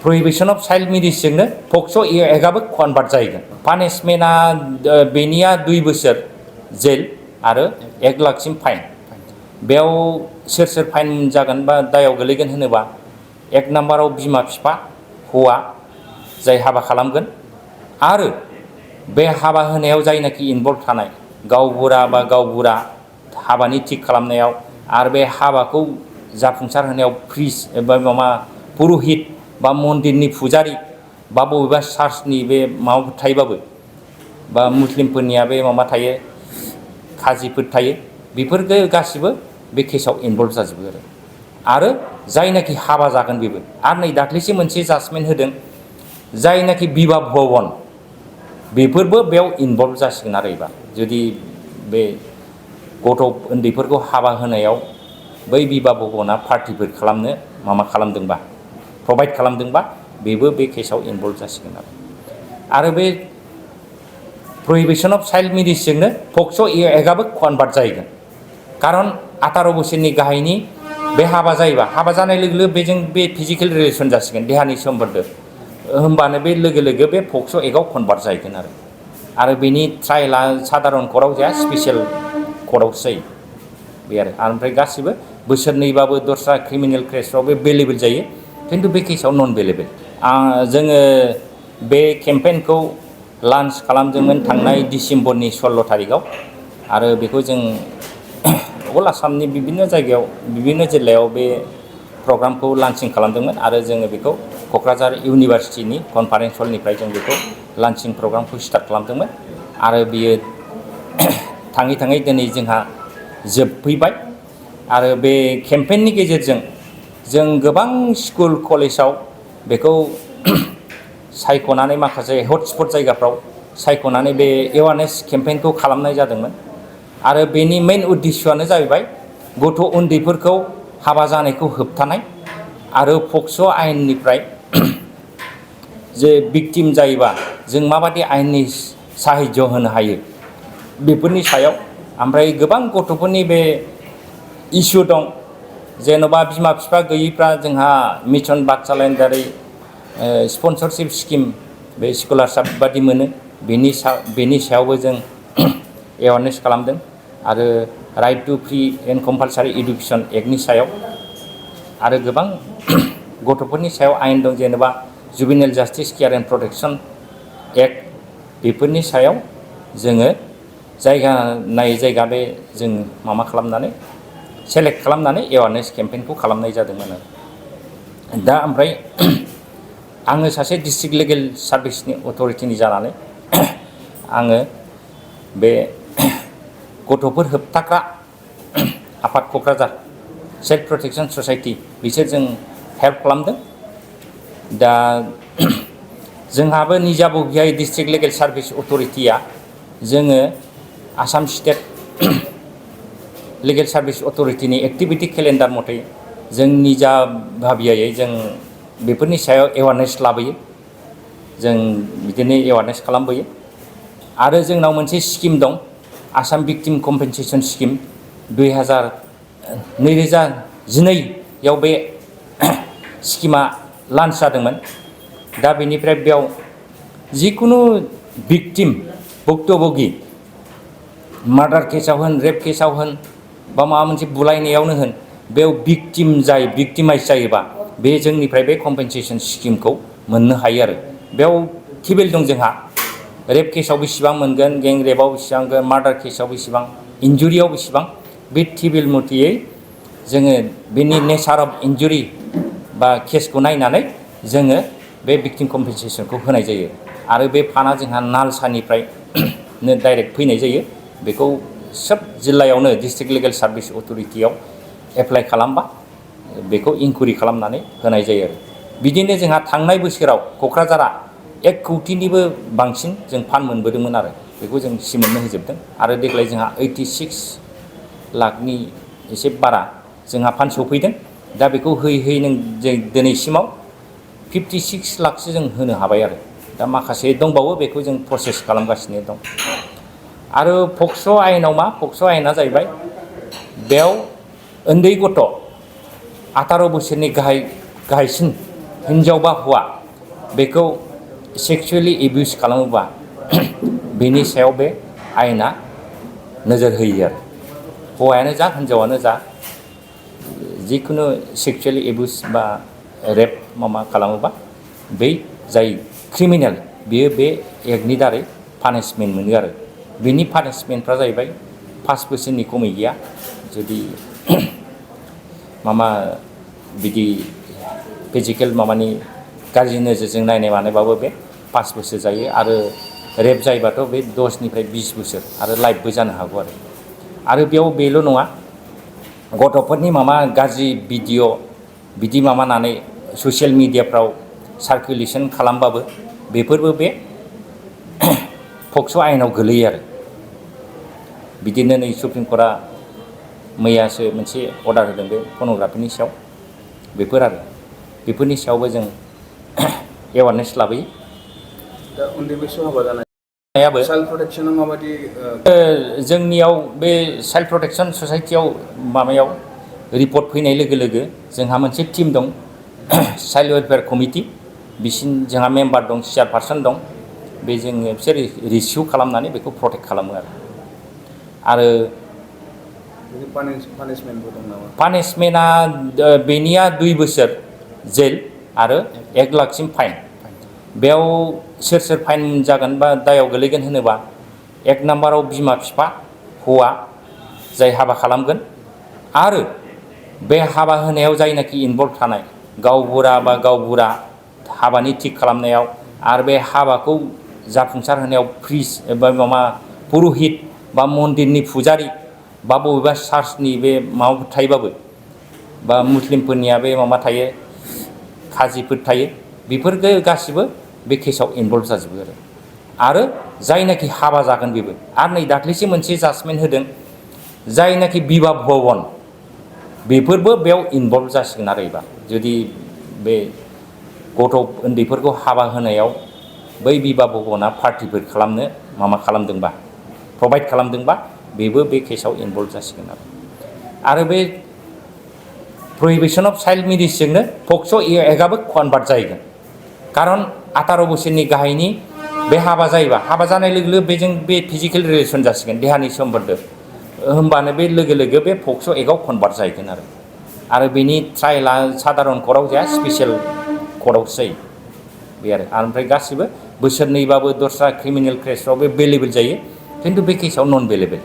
प्रहिबिसन of child मेरिजजोंनो पक्स' एक्टआबो convert जाहैगोन। पानिशमेन्टआ बेनिया 2 बोसोर जेल आरो 1 लाखसिम फाइन। बेयाव सोर सोर फाइन जागोन बा दायाव गोलैगोन होनोबा 1 नाम्बाराव बिमा बिफा हौवा जाय हाबा खालामगोन आरो बे हाबा होनायाव जायनाखि इनभल्भ थानाय गावबुरा बा गावबुरा हाबानि थिग खालामनायाव आरो बे हाबाखौ जाफुंसार होनायाव प्रिस्ट एबा माबा पुर'हित बा मन्दिरनि फुजारि बा बबेबा चार्चनि बे माबाफोर थायोबाबो बा मुस्लिमफोरनिया बे माबा थायो काजिफोर थायो बेफोरखौ गासिबो बे केसाव इनभल्भ जाजोबो आरो जायनाखि हाबा जागोन बेबो आरो नै दाख्लैसो मोनसे जाजमेन्ट होदों जायनाखि बिबाह भवन बेफोरबो बेयाव इनभल्भ जासिगोन आरो एबा जुदि बे गथ' उन्दैफोरखौ हाबा होनायाव बै बिबाह भवना पार्टिफोर खालामनो माबा खालामदोंबा प्रभाइड खालामदोंबा बेबो बे केसाव इनभल्भ जासिगोन आरो बे प्रहिबिसन अफ चाइल्ड मेरिजजोंनो पक्स' एक्टआबो कनभार्ट जाहैगोन। खारन 18 बोसोरनि गाहायनि बे हाबा जायोबा हाबा जानाय लोगो लोगो बेजों बे फिजिकेल रिलेसन जासिगोन देहानि सोमोन्दो होमबानो बे लोगो लोगो बे पक्स' एक्टआव कनभार्ट जाहैगोन आरो बेनि ट्रायला साधारन कर्टआव जाया स्पेसियेल कर्टआवसो जायो बे ओमफ्राय गासिबो बोसोरनैबाबो दस्रा क्रिमिनेल केसफ्राव बे बेलेबल जायो खिन्थु बे केसाव नन बेलेबल। जोङो बे केम्पेइनखौ लन्च खालामदोंमोन थांनाय डिसेम्बरनि 16 तारिखआव आरो बेखौ जों अल आसामनि बिभिन्न जायगायाव बिभिन्न जिल्लायाव बे प्रग्रामखौ लन्चिं खालामदोंमोन आरो जोङो बेखौ क'क्राझार इउनिभारसिटिनि कनफारेन्स हलनिफ्राय जों बेखौ लन्चिं प्रग्रामखौ स्टार्ट खालामदोंमोन आरो बियो थाङै थाङै दिनै जोंहा जोबफैबाय आरो बे केम्पेइननि गेजेरजों जों गोबां स्कुल कलेजाव बेखौ सायख'नानै माखासे हटस्पट जायगाफ्राव सायख'नानै बे एवारनेस केम्पेइनखौ खालामनाय जादोंमोन आरो बेनि मेइन उद्देश्यआनो जाहैबाय गथ' उन्दैफोरखौ हाबा जानायखौ होबथानाय आरो पक्स' आयेननिफ्राय जे भिक्टिम जायोबा जों माबादि आयेननि साहायज्य होनो हायो बेफोरनि सायाव ओमफ्राय गोबां गथ'फोरनि बे इस्यु दं जेन'बा बिमा बिफा गैयैफ्रा जोंहा मिशन बादसालायनि दारै स्पन्सरशिप स्किम बे स्कलारशिप बादि मोनो बेनि सायावबो जों एवारनेस खालामदों आरो right to free and compulsory education एक्टनि सायाव आरो गोबां गथ'फोरनि सायाव आयेन दं जेनेबा juvenile justice care and protection act बेफोरनि सायाव जोङो जायगा नायै जायगा बे जों माबा खालामनानै सेलेक्ट खालामनानै एवारनेस केम्पेइनखौ खालामनाय जादोंमोन दा ओमफ्राय आङो सासे डिस्ट्रिक्ट लिगेल सार्भिसनि अथरिटिनि जानानै आङो बे गथ'फोर होबथाग्रा आफाद क'क्राझार चाइल्ड प्रटेक्शन ससाइटि बिसोरजों हेल्प खालामदों दा जोंहाबो निजाबो बेहाय डिस्ट्रिक्ट लिगेल सार्भिस अथरिटिया जोङो आसाम स्टेट लिगेल सार्भिस अथरिटिनि एक्टिभिटि केलेन्डार मथे जों निजा भाबियायै जों बेफोरनि सायाव एवारनेस लाबोयो जों बिदिनो एवारनेस खालामबोयो आरो जोंनाव मोनसे स्किम दं आसाम भिक्टिम कम्पेनसेसन स्किम 2012आव बे स्किमा लन्च जादोंमोन दा बेनिफ्राय बेयाव जिकुनु भिक्टिम भुक्तभोगि मार्डार केसाव होन रेप केसाव होन बा माबा मोनसे बुलायनायावनो होन बेयाव भिक्टिमाइज जायोबा बे जोंनिफ्राय बे कम्पेनसेसन स्किमखौ मोननो हायो आरो बेयाव टेबोल दं जोंहा रेप केसाव बेसेबां मोनगोन गें रेपआव बेसेबां मोनगोन मार्डार केसाव बेसेबां इन्जुरियाव बेसेबां बे टेबोल मथेयै जोङो बेनि नेचार अफ इन्जुरि बा केसखौ नायनानै जोङो बे भिक्टिम कम्पेनसेसनखौ होनाय जायो आरो बे फान्डआ जोंहा नालसानिफ्रायनो डाइरेक्ट फैनाय जायो बेखौ सोब जिल्लायावनो डिस्ट्रिक्ट लिगेल सार्भिस अथरिटियाव एप्लाइ खालामबा बेखौ इनकुइरि खालामनानै होनाय जायो आरो बिदिनो जोंहा थांनाय बोसोराव क'क्राझारा 1 कौटिनिबो बांसिन जों फान्ड मोनबोदोंमोन आरो बेखौ जों मोननो होजोबदों आरो देग्लाय जोंहा 86 लाखनि एसे बारा जोंहा फान्ड सौफैदों दा बेखौ होयै जों दिनैसिमाव 56 लाखसो जों होनो हाबाय आरो दा माखासे दंबावो बेखौ जों प्रसेस खालामगासिनो दं आरो पक्स' आयेनाव मा पक्स' आयेना जाहैबाय बेयाव उन्दै गथ' 18 बोसोरनि गाहायसिन हिन्जाव बा हौवा बेखौ सेक्सुवेलि एबिउस खालामोबा बेनि सायाव बे आयेना नोजोर होयो आरो हौवायानो जा हिन्जावानो जा जिखुनु सेक्सुवेलि एबिउस बा रेप माबा खालामोबा बै जाय क्रिमिनेल बियो बे एक्टनि दारै पानिशमेन्ट मोनो आरो बिनि पानिशमेन्टफ्रा जाहैबाय 5 बोसोरनि खमै गैया जुदि मामा बिदि फिजिकेल मामानि गाज्रि नोजोरजों नायनाय मानायबाबो बे 5 बोसोर जायो आरो रेप जायोबाथ' बे 10 निफ्राय 20 बोसोर आरो लाइफबो जानो हागौ आरो बेयाव बेल' नङा गथ'फोरनि मामा गाज्रि भिडिअ बिदि माबानानै ससियेल मिडियाफ्राव सार्कुलेसन खालामबाबो बेफोरबो बे पक्स' आयेनाव गोलैयो आरो बिदिनो नै सुप्रिम कर्टआ मैयासो मोनसे अर्डार होदों बे पर्न'ग्राफिनि सायाव बेफोरनि सायावबो जों एवारनेस लाबोयो दा उन्दै बैसोआव हाबा जानाय चाइल्ड प्रटेक्शना माबायदि जोंनियाव बे चाइल्ड प्रटेक्शन ससाइटियाव माबायाव रिपर्ट फैनाय लोगो लोगो जोंहा मोनसे टीम दं चाइल्ड वेलफेयार कमिटि जोंहा मेम्बार दं चेयारपारसन दं बे जोङो बिसोर रिसिउ खालामनानै बेखौ प्रटेक्ट खालामो आरो पानिशमेन्टआ बेनिया 2 बोसोर जेल आरो 1 लाखसिम फाइन बेयाव सोर फाइन जागोन बा दायाव गोलैगोन होनोबा 1 नाम्बाराव बिमा बिफा हौवा जाय हाबा खालामगोन आरो बे हाबा होनायाव जायनाखि इनभल्भ थानाय गावबुरा बा गावबुरा हाबानि थिग खालामनायाव आरो बे हाबाखौ जाफुंसार होनायाव प्रिस्ट एबा माबा पुर'हित बा मन्दिरनि फुजारि बा बबेबा चार्चनि बे माबाफोर थायोबाबो बा मुस्लिमफोरनिया बे माबा थायो खाजिफोर थायो बेफोरखौ गासिबो बे केसाव इनभल्भ जाजोबो आरो जायनाखि हाबा जागोन बेबो आरो नै दाख्लैसो मोनसे जाजमेन्ट होदों जायनाखि बिबाह भवन बेफोरबो बेयाव इनभल्भ जासिगोन आरो एबा जुदि बे गथ' उन्दैफोरखौ हाबा होनायाव बै बिबाह भवना पार्टिफोर खालामनो माबा खालामदोंबा प्रभाइड खालामदोंबा बेबो बे केसाव इनभल्भ जासिगोन आरो बे प्रहिबिसन अफ चाइल्ड मेरिजजोंनो पक्स' एक्टआबो कनभार्ट जाहैगोन खारन 18 बोसोरनि गाहायनि बे हाबा जायोबा हाबा जानाय लोगो लोगो बेजों बे फिजिकेल रिलेसन जासिगोन देहानि सोमोन्दो होमबानो बे लोगो लोगो बे पक्स' एक्टआव कनभार्ट जाहैगोन आरो बेनि ट्रायला साधारन कर्टआव जाया स्पेसियेल कर्टआवसो जायो बे ओमफ्राय गासिबो बोसोरनैबाबो दस्रा क्रिमिनेल केसफ्राव बे बेलेबल जायो खिन्थु बे केसाव नन बेलेबल